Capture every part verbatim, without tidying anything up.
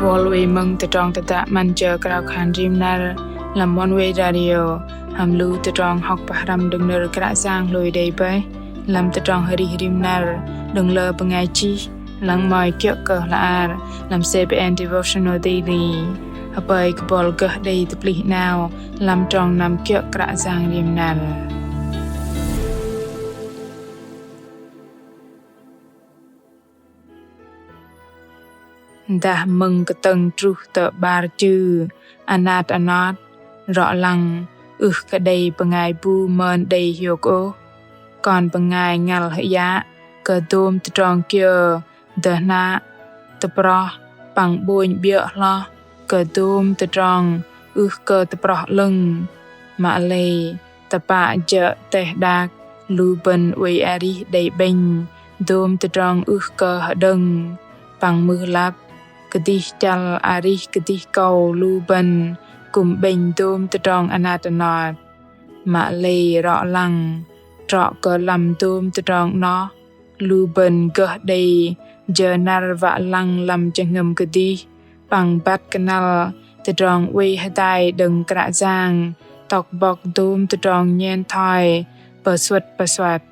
Bol wei mơ̆ng tơdrong tơdă 'Măn jơ krao khan rim năr lăm Oneway Radio, hăm lu tơdrong hŏk pơhrăm đơ̆ng nơ̆r Kră Yang hlôi đei bơih lăm tơdrong arih rim năr đơ̆ng lơ bơngai chih, lăng mă kiơ̆ kơ hla ar lăm C B N Devotional Daily. Hơpơi kơ bol gơh đei tơplih 'nao lăm trong năm kiơ̆ Kră Yang rim năr. Dah mơ̆ng kơtơ̆ng truh tơ 'bar chư anat anot, rŏ lăng ưh kơ đei bơngai bu mơn đei hiôk ôh. Kon bơngai ngăl hơyă kơ dôm tơdrong kiơ dơhnă, tơproh păng 'bônh 'biơ̆ hloh kơ dôm tơdrong ưh kơ tơproh 'lơ̆ng. Mă lei tơpă jơ̆ teh đak lu bơ̆n oei arih đei 'bĕnh dôm tơdrong ưh kơ hơđơ̆ng. Păng mưh lăp kơdih chăl arih kơdih kâu lu bơ̆n kư̆m 'bĕnh dôm tơdrong anat anot. Mă lei rŏ lăng trŏ kơ lăm dôm tơdrong 'noh, lu bơ̆n gơh đei jơ năr wă lăng lăm jơhngơ̆m kơdih păng băt kơnăl tơdrong oei hơdai đơ̆ng Kră Yang tŏk bŏk dôm tơdrong nhen thoi pơsuăt pơsuăt.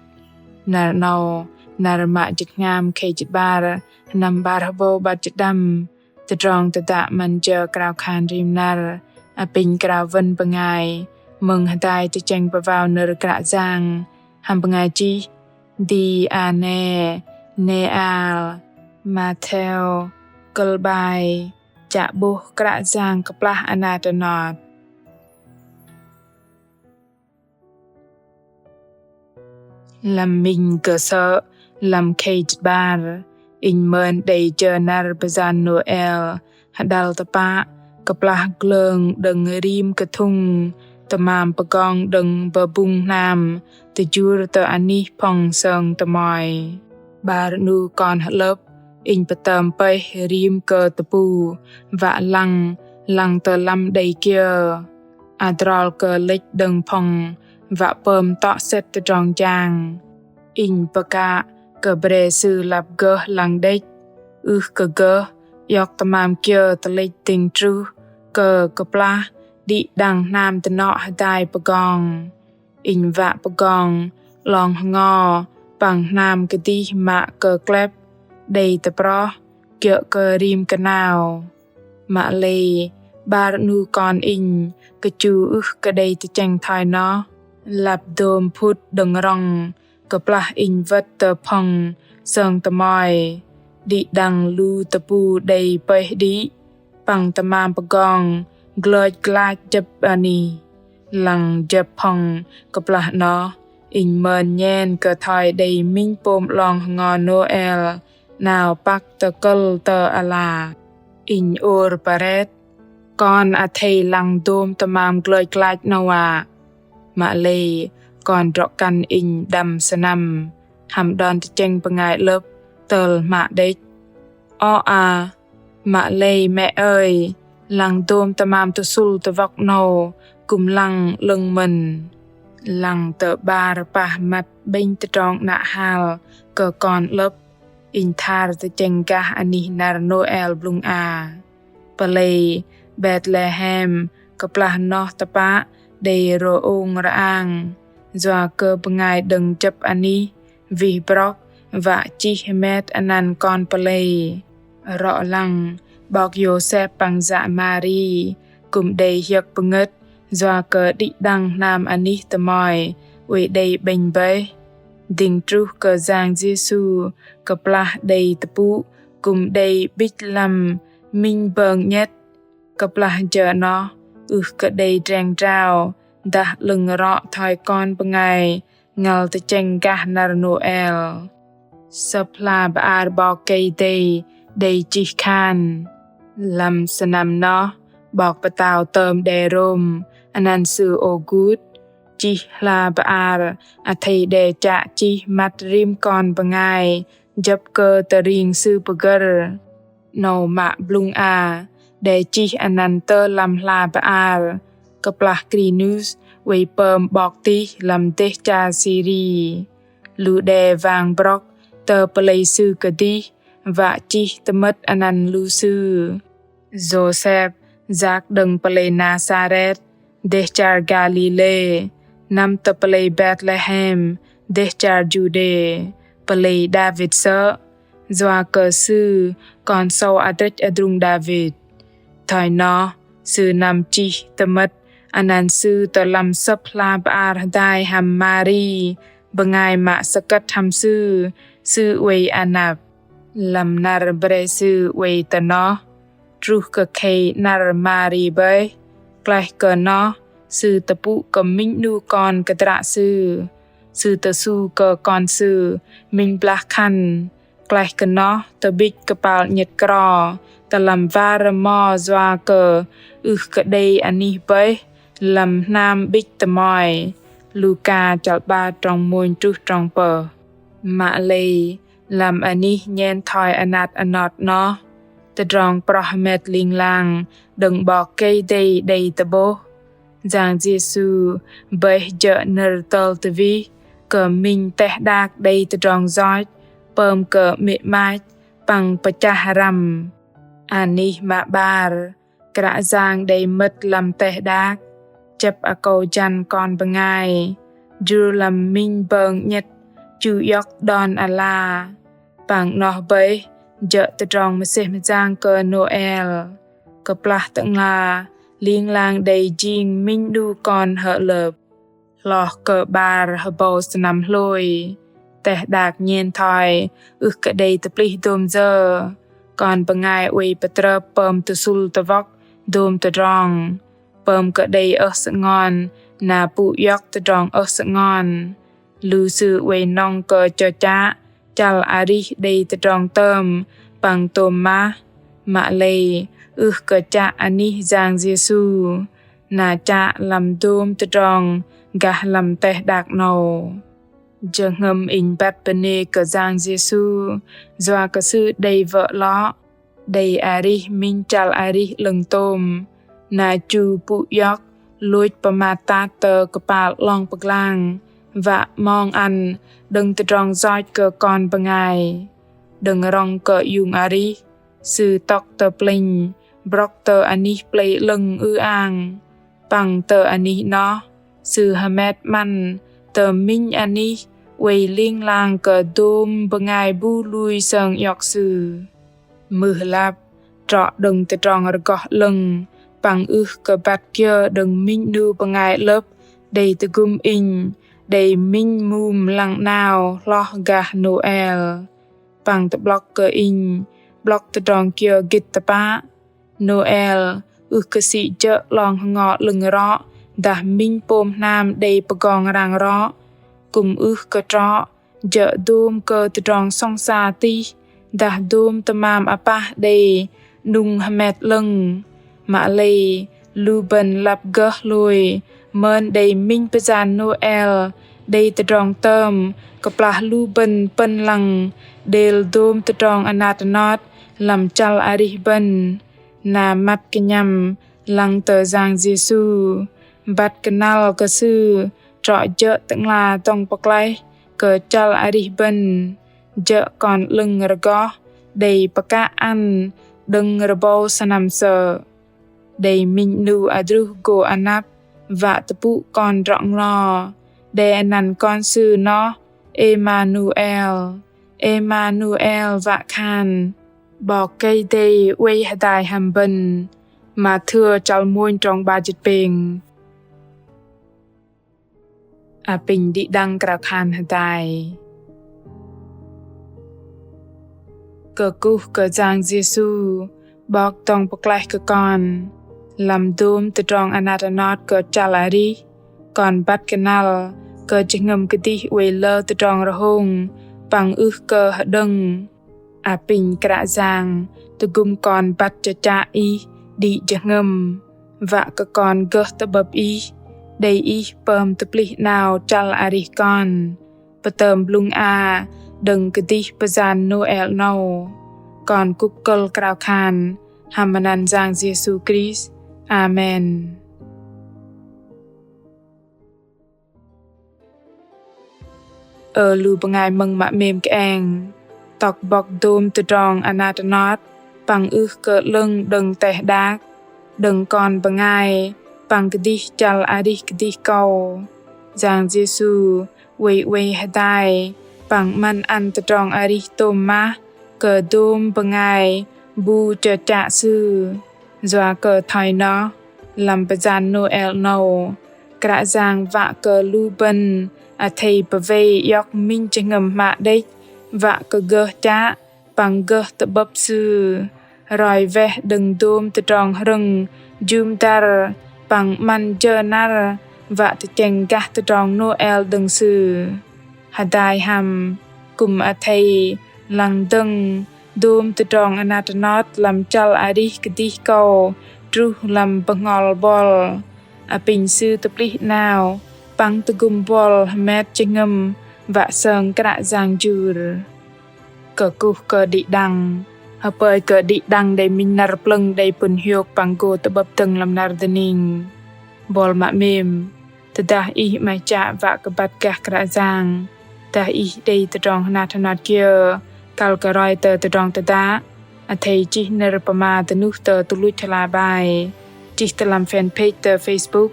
Năr 'nâu, năr mă jĭt hngam khei jĭt 'bar, sơnăm 'bar hơbâu 'bar jĭt đăm. Tơdrong tơdă 'Măn jơ krao khan rim năr apinh krao wơ̆n bơngai mơ̆ng hơdai tơchĕng pơwao nơ̆r Kră Yang hăm bơngai chih Diane Neal Matthew, kơ̆l bai: Chă 'bôh Kră Yang kơplah anat anot. Lăm minh gơsơ̆, lăm khei jĭt 'bar, inh mơn đei jơ năr bơyan Nôel hơđăl tơpă kơplah glơng đơ̆ng rim kơthŭng tơmam pơgong đơ̆ng bơbŭng hnam tơjur tơ anih phŏng sơng tơmoi. 'Bar 'nu kon hơlơ̆p, inh pơtơm pơih rim kơ tơpu wă lăng, lăng tơ lăm đei kiơ. Adrol kơ lĕch đơ̆ng phŏng wă pơm tŏ sĕt tơdrong jang, inh pơkă kơ bre sư lăp gơh lăng đĕch. Ưh kơ gơh iŏk tơmam kiơ tơlĕch dĭng truh kơ kơplah đĭ đăng hnam dơnŏ hơdai pơgong. Inh wă pơgong 'long hơngo păng hnam kơdih mă kơ klep đei tơproh kiơ̆ kơ rim kơnao. Mă lei 'bar 'nu kon inh kơchu ưh kơ đei tơchĕng thoi noh. Lăp dôm phŭt đơ̆ng rŏng kơplah inh wơ̆t tơ phŏng sơng tơmoi, đĭ đăng lu tơpu đei pơih đĭ păng tơmam pơgong glôch glach jơ̆p anih. Lăng jơ̆p phŏng kơplah 'noh, inh mơn nhen kơ thoi đei minh pôm 'long hơngo Nôel 'nao păk tơkơ̆l tơ ala. Inh ôr pơret: Kon athei lăng dôm tơmam glôch glach 'nâu wă? Mă lei kon drŏ-kăn inh đăm sơnăm hăm đon tơchĕng bơngai 'lơ̆p tơl hmă đĕch. Ơ a, mă lei mĕ ơi, lăng dôm tơmam tơsŭl tơwŏk 'nâu kư̆m lăng 'lơ̆ng mơ̆n. Lăng tơ 'bar pah măt 'bĕnh tơdrong 'nă hal kơ kon 'lơ̆p, inh thar tơchĕng gah anih năr Nôel blŭng a. Pơlei Betlehem kơplah noh tơpă đei rơông rơang, yua kơ bơngai đơ̆ng jơ̆p anih wih brŏk wă chih hơmet anăn kon pơlei. Rŏ lăng 'bok Yôsep păng yă Mari kư̆m đei hiơ̆k pơngơ̆t yua kơ đĭ đăng hnam anih tơmoi oei đei 'bĕnh bơih. Dĭng truh kơ Yang Yêsu kơplah đei tơpŭ kư̆m đei 'bĭch lăm minh bơng 'nhĕt. Kơplah jơ 'noh ưh kơ đei dreng drao dah 'lơ̆ng rŏ thoi kon bơngai ngăl tơchĕng gah năr Nôel. Sơ̆p hla bơar 'Bok Kei-Dei đei chih khan: Lăm sơnăm noh, 'bok pơtao tơm đe Rôm anăn sư Ôgust chih hla bơar athei đe chă chih măt rim kon bơngai jơ̆p kơ tơring sư pơgơ̆r. 'Nâu mă blŭng a đe chih anăn tơ lăm hla bơar kơplah Kirinus oei pơm 'bok tih lăm dêh char Siri. Lu đe wang brŏk tơ pơlei sư kơdih wă chih tơmơ̆t anăn lu sư. Yôsep yak đơ̆ng pơlei Nasaret, dêh char Galilê, năm tơ pơlei Betlehem, dêh char Juđê, pơlei Đavit sơ̆, yua kơ sư kon sâu adrĕch adrung Đavit. Thoi noh, sư năm chih tơmĕt anăn sư tơ lăm sơ̆p hla bơar hơdai hăm Mari, bơngai mă sơkơ̆t hăm sư, sư oei anăp. Lăm năr bre sư oei tơ noh, truh kơ khei năr Mari bơih, klaih kơ noh sư tơpŭ kơ minh 'nu kon kơdră sư. Sư tơsu kơ kon sư minh blah khăn, klaih kơ noh tơbĭch kơpal 'nhĕt kro tơ lăm war rơmo yua kơ ưh kơ đei anih bơih lăm hnam 'bĭch tơmoi. Luka chăl 'bar trong mônh truh trong pơh. Mă lei lăm anih nhen thoi anat anot noh, tơdrong proh hơmet ling lang đơ̆ng 'Bok Kei-Dei đei tơ'bôh. Yang Yêsu bơih jơ̆ nơ̆r tơl tơwih kơ minh teh đak đei tơdrong yoch pơm kơ 'mê̆ 'mach păng pơchah răm. Anih mă 'bar, Kră Yang đei mơ̆t lăm teh đak, chĕp akâu jăn kon bơngai jur lăm minh bơng 'nhĕt chu iŏk đon ala. Păng noh bơih jơ̆ tơdrong mơsêh mơyang kơ Nôel. Kơplah Tơ'ngla ling lang đei jing minh 'nu kon hơ'lơ̆p. Hloh kơ 'bar hơbâu sơnăm hlôi, teh đak nhen thoi ưh kơ đei tơplih dôm yơ. Kon bơngai oei pơtrơp pơm tơsŭl tơwŏk dôm tơdrong, pơm kơ đei ơh sơngon na pŭ iŏk tơdrong ơh sơngon. Lu sư oei nŏng kơ chơchă chăl arih đei tơdrong tơm păng tôm mah, mă lei ưh kơ chă anih Yang Yêsu, na chă lăm dôm tơdrong gah lăm teh đak 'nâu. Jơhngơ̆m inh băt bơnê kơ Yang Yêsu, yua kơ Sư đei wơ̆ 'lŏ, đei arih minh chăl arih 'lơ̆ng tôm, na chu pŭ iŏk lôch pơmat tat tơ kơpal 'long pơglang, wă 'mong ăn đơ̆ng tơdrong yoch kơ kon bơngai. Đơ̆ng rŏng kơ iung arih, Sư tŏk tơ plĕnh, brŏk tơ anih plei 'lơ̆ng ư-ang. Păng tơ anih noh, Sư hơmet 'măn tơ minh anih oei ling lang kơ dôm bơngai bu lui sơng iŏk Sư. Mưh lăp, trŏ đơ̆ng tơdrong rơgoh 'lơ̆ng, păng ưh kơ băt kiơ đơ̆ng minh 'nu bơngai 'lơ̆p đei tơgŭm inh, đei minh mum lăng 'nao hloh gah Nôel. Păng tơ'blŏk kơ inh, 'blŏk tơdrong kiơ gĭt tơpă. Nôel ưh kơ sĭ jơ̆ 'long hơngo 'lơ̆ng rŏ, dah minh pôm hnam đei pơgong rang rŏ. Kư̆m ưh kơ trŏ jơ̆ dôm kơ tơdrong sŏng sa tih, dah dôm tơmam apah đei 'nŭng hơmet 'lơ̆ng. Mă lei lu bơ̆n lăp gơh hlôi mơn đei minh pơyan Nôel đei tơdrong tơm, kơplah lu bơ̆n pơ̆n lăng đêl dôm tơdrong anat anot lăm chăl arih bơ̆n. Na măt kơnhăm lăng tơ Yang Yêsu, băt kơnăl kơ Sư trŏ jơ̆ Tơ'ngla dŏng pơklaih kơ chăl arih bơ̆n, jơ̆ kon 'lơ̆ng rơgoh đei pơkă ăn đơ̆ng rơbâu sơnăm sơ̆. Đei minh 'nu adruh gô anăp wă tơpŭ kon drŏ-nglo. Đe anăn Kon Sư noh Êmanuel. Êmanuel wă khan 'Bok Kei-Dei oei hơdai hăm bơ̆n. Mathêu chăl mônh trong 'bar jĭt pêng. Apinh đĭ đăng krao khan hơdai. Kơkuh kơ Yang Yêsu, 'Bok dŏng pơklaih kơ kon. Lăm dôm tơdrong anat anot kơ chăl arih, kon băt kơnăl kơ jơhngơ̆m kơdih oei lơ tơdrong rơhông păng ưh kơ hơđơ̆ng. Apinh Kră Yang tơgŭm kon băt chơchă Ih đĭ jơhngơ̆m, wă kơ kon gơh tơ'bơ̆p Ih, đei Ih pơm tơplih 'nao chăl arih kon, pơtơm blŭng a đơ̆ng kơdih pơyan Nôel 'nâu. Kon kŭp kơ̆l krao khan hăm anăn Yang Yêsu Krist. Amen. Ơ lu bơngai mơ̆ng mă 'mêm kơeng, tŏk bŏk dôm tơdrong anat anot păng ưh kơ 'lơ̆ng đơ̆ng teh đak, đơ̆ng kon bơngai, păng kơdih chăl arih kơdih kâu. Yang Yêsu oei oei hơdai păng 'măn ăn tơdrong arih tôm mah kơ dôm bơngai bu chơchă Sư. Yua kơ thoi noh, lăm pơyan Nôel 'nâu, Kră Yang wă kơ lu bơ̆n athei pơwei iŏk minh jơhngơ̆m hmă đĕch, wă kơ gơh chă păng gơh tơ'bơ̆p Sư, roi weh đơ̆ng dôm tơdrong hrơ̆ng jŭm dăr păng 'măn jơ năr wă tơchĕng gah tơdrong Nôel đơ̆ng Sư. Hơdai hăm kư̆m athei lăng dơ̆ng dôm tơdrong anat anot lăm chăl arih kơdih kâu truh lăm bơhngol buăl. Apinh Sư tơplih 'nao păng tơgŭm buăl hơmet jơhngơ̆m wă sơng Kră Yang jur. Kơkuh kơ đĭ đăng. Hơpơi kơ đĭ đăng đei minh năr plơ̆ng đei pŭn hiôk păng gô tơ'bơ̆p dơ̆ng lăm năr dơning. Buăl mă 'mêm, tơdah ih 'maih chă wă kơ băt gah Kră Yang, dah ih đei tơdrong hơnat hơnat kiơ kăl kơ roi tơ tơdrong tơdă, athei chih nơ̆r pơma dơnuh tơ tuch luch hla bơar, chih tơ lăm fanpage tơ Facebook,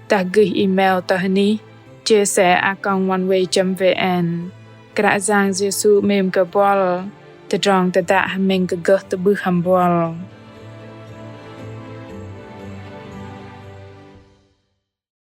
dah gơih email tơ hơnih chia sẻ a còng oneway chấm vn. Kră Yang Yêsu 'mêm kơ buăl. Tơdrong tơdă hơmĕng kơ gơh tơ'bưh hăm buăl.